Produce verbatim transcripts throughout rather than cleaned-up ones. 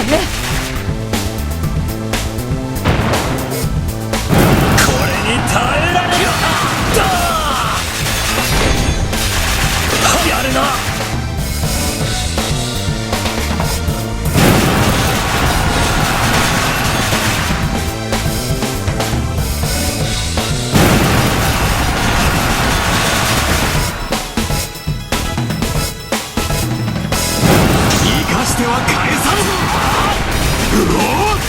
これに耐えられるか。やるな。生かしては返さんぞ。うおっ！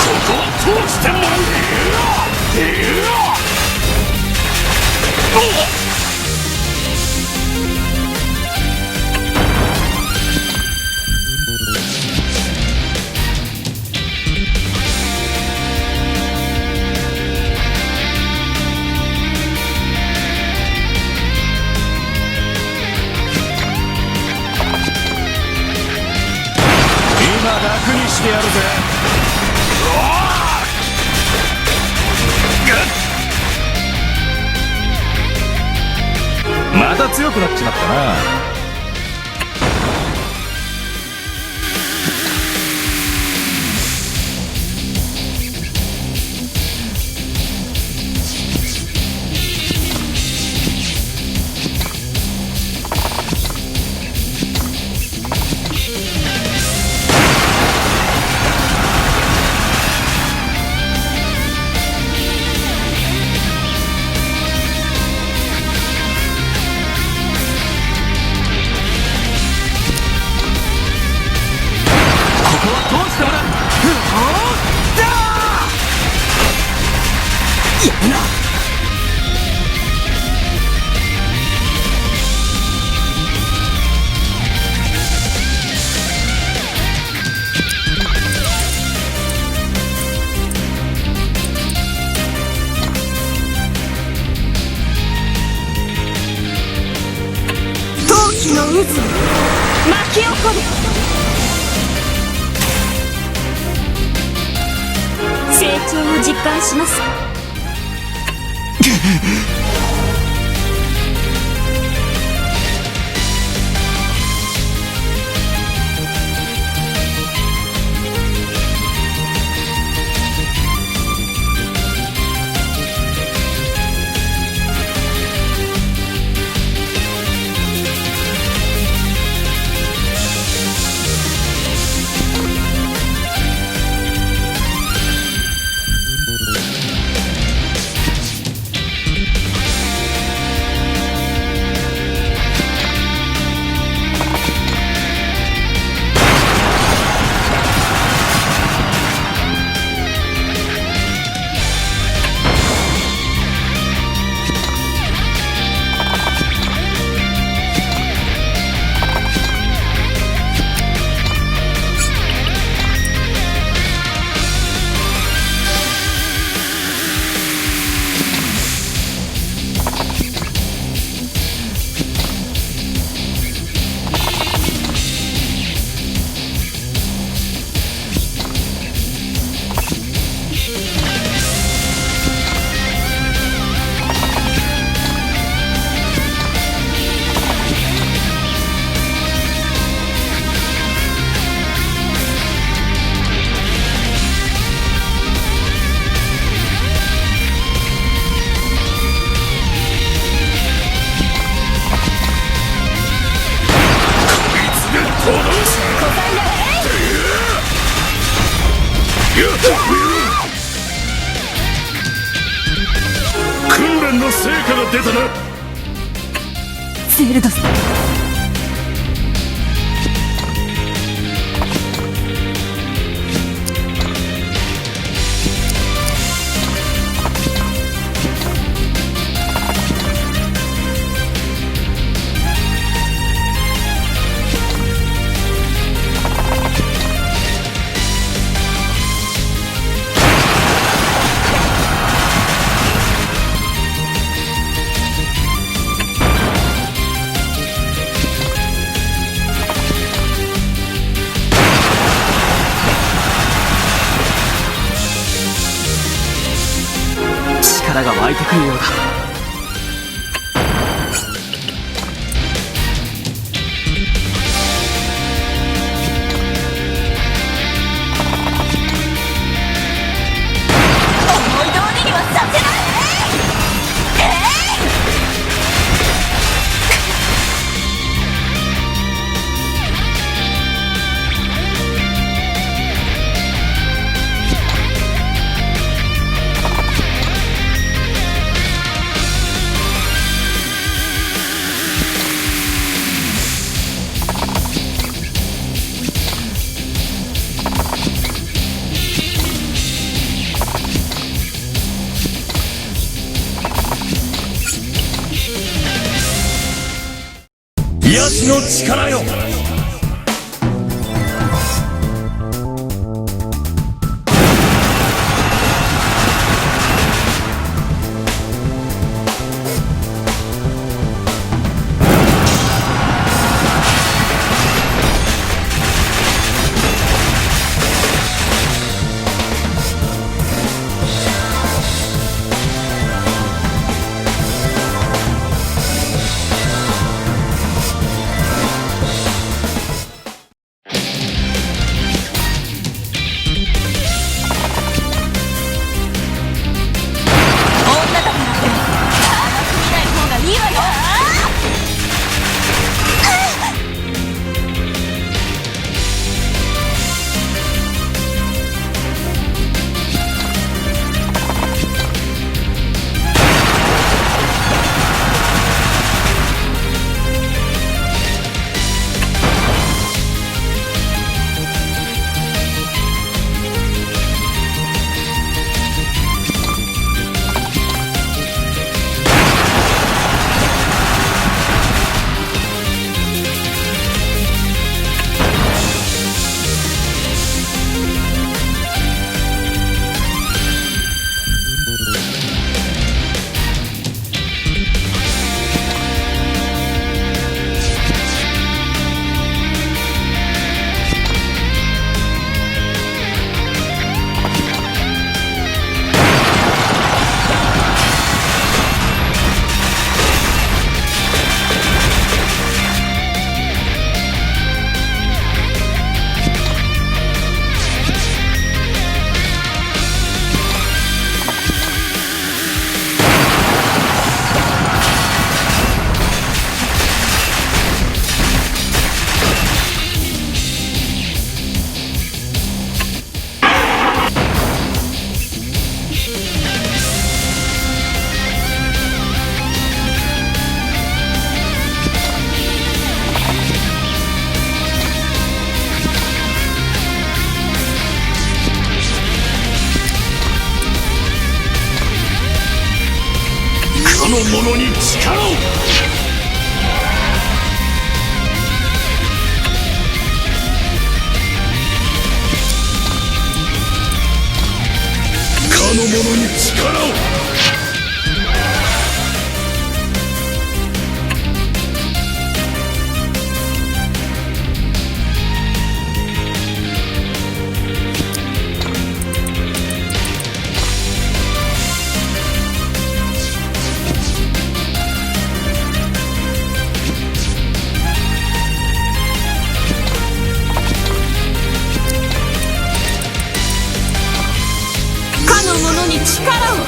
ここを通してもらう。いや！いや！おっ！今楽にしてやるぜ。また強くなっちまったな。ここは通してもらう。ふおっ！だ！やるな！陶器の渦、巻き起これ。成長を実感します。訓練の成果が出たな。ゼルドス。力が湧いてくるようだ。思い通りにはさせない。癒しの力よ。かの者に力を！かの者に力を！かの者に力を！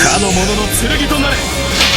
他の者の剣となれ。